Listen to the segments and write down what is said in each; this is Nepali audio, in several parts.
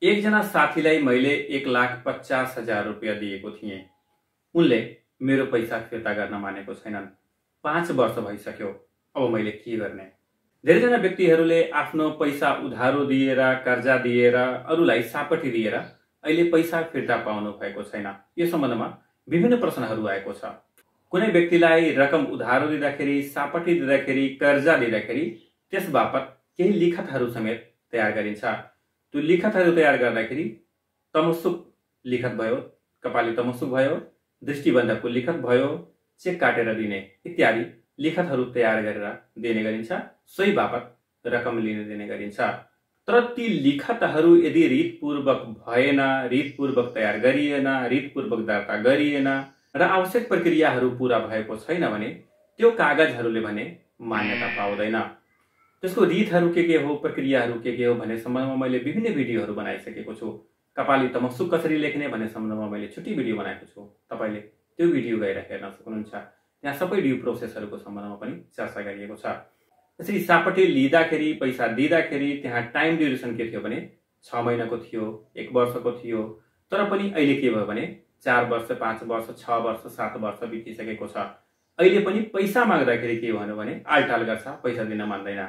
एकजना साथीलाई मैले 1,50,000 रुपियाँ दिएको थिएँ। उनले मेरो पैसा फिर्ता गर्न मानेको छैनन्। 5 वर्ष भइसक्यो। अब मैले के गर्ने? धेरैजना व्यक्तिहरूले आफ्नो पैसा उधारो दिएर, कर्जा दिएर, अरूलाई सापटी दिएर अहिले पैसा फिर्ता पाउनु भएको छैन। यो सम्बन्धमा विभिन्न प्रश्नहरू आएको छ। कुनै व्यक्तिलाई रकम उधारो दिँदाखेरि, सापटी दिँदाखेरि, कर्जा दिँदाखेरि त्यस बापत केही लिखतहरू समेत तयार गरिन्छ। त्यो लिखतहरू तयार गर्दाखेरि तमसुक लिखत भयो, कपाली तमसुक भयो, दृष्टिबन्धकको लिखत भयो, चेक काटेर दिने इत्यादि लिखतहरू तयार गरेर दिने गरिन्छ। सोही बापत रकम लिन दिने गरिन्छ। तर ती लिखतहरू यदि रीतपूर्वक भएन, रीतपूर्वक तयार गरिएन, रीतपूर्वक दर्ता गरिएन र आवश्यक प्रक्रियाहरू पूरा भएको छैन भने त्यो कागजहरूले भने मान्यता पाउँदैन। त्यसको रीतहरू के हो, प्रक्रियाहरू के हो भन्ने सम्बन्धमा मैले विभिन्न भिडियोहरू बनाइसकेको छु। कपाली तमसुक कसरी लेख्ने भन्ने सम्बन्धमा मैले छुट्टै भिडियो बनाएको छु। तपाईले त्यो भिडियो गएर हेर्न सक्नुहुन्छ। त्यहाँ सबै ड्यू प्रोसेसहरूको सम्बन्धमा पनि चर्चा गरिएको छ। त्यसरी सापटी लिँदाखेरि, पैसा दिँदाखेरि त्यहाँ टाइम ड्युरेसन के थियो भने 6 महिनाको थियो, 1 वर्षको थियो। तर पनि अहिले के भयो भने 4 वर्ष, 5 वर्ष, 6 वर्ष, 7 वर्ष बितिसकेको छ। अहिले पनि पैसा माग्दाखेरि के भन्यो भने आलटाल गर्छ, पैसा दिन मान्दैन।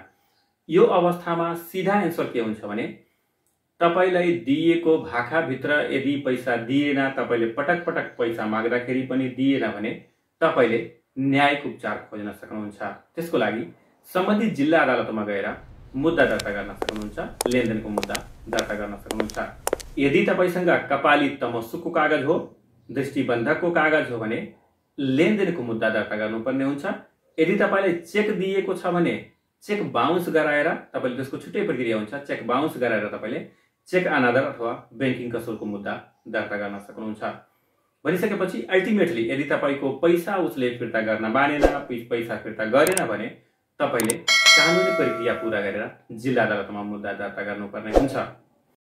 यो अवस्थामा सिधा एन्सर के हुन्छ भने तपाईलाई दिएको भाकाभित्र यदि पैसा दिएन, तपाईले पटक पटक पैसा माग्दाखेरि पनि दिएन भने तपाईले न्यायिक उपचार खोज्न सक्नुहुन्छ। त्यसको लागि सम्बन्धित जिल्ला अदालतमा गएर मुद्दा दर्ता गर्न सक्नुहुन्छ, लेनदेनको मुद्दा दर्ता गर्न सक्नुहुन्छ। यदि तपाईसँग कपाली तमसुकको कागज हो, दृष्टिबन्धकको कागज हो भने लेनदेनको मुद्दा दर्ता गर्नुपर्ने हुन्छ। यदि तपाईलाई चेक दिएको छ भने चेक बाउन्स गराएर तपाईले त्यसको छुट्टै प्रक्रिया हुन्छ। चेक बाउन्स गराएर तपाईले चेक अनादर अथवा बैंकिङ कसुरको मुद्दा दर्ता गर्न सक्नुहुन्छ। भनिसकेपछि अल्टिमेटली यदि तपाईको पैसा उसले फिर्ता गर्न मानेन, पैसा फिर्ता गरेन भने तपाईले कानुनी प्रक्रिया पूरा गरेर जिल्ला अदालतमा मुद्दा दर्ता गर्नुपर्ने हुन्छ।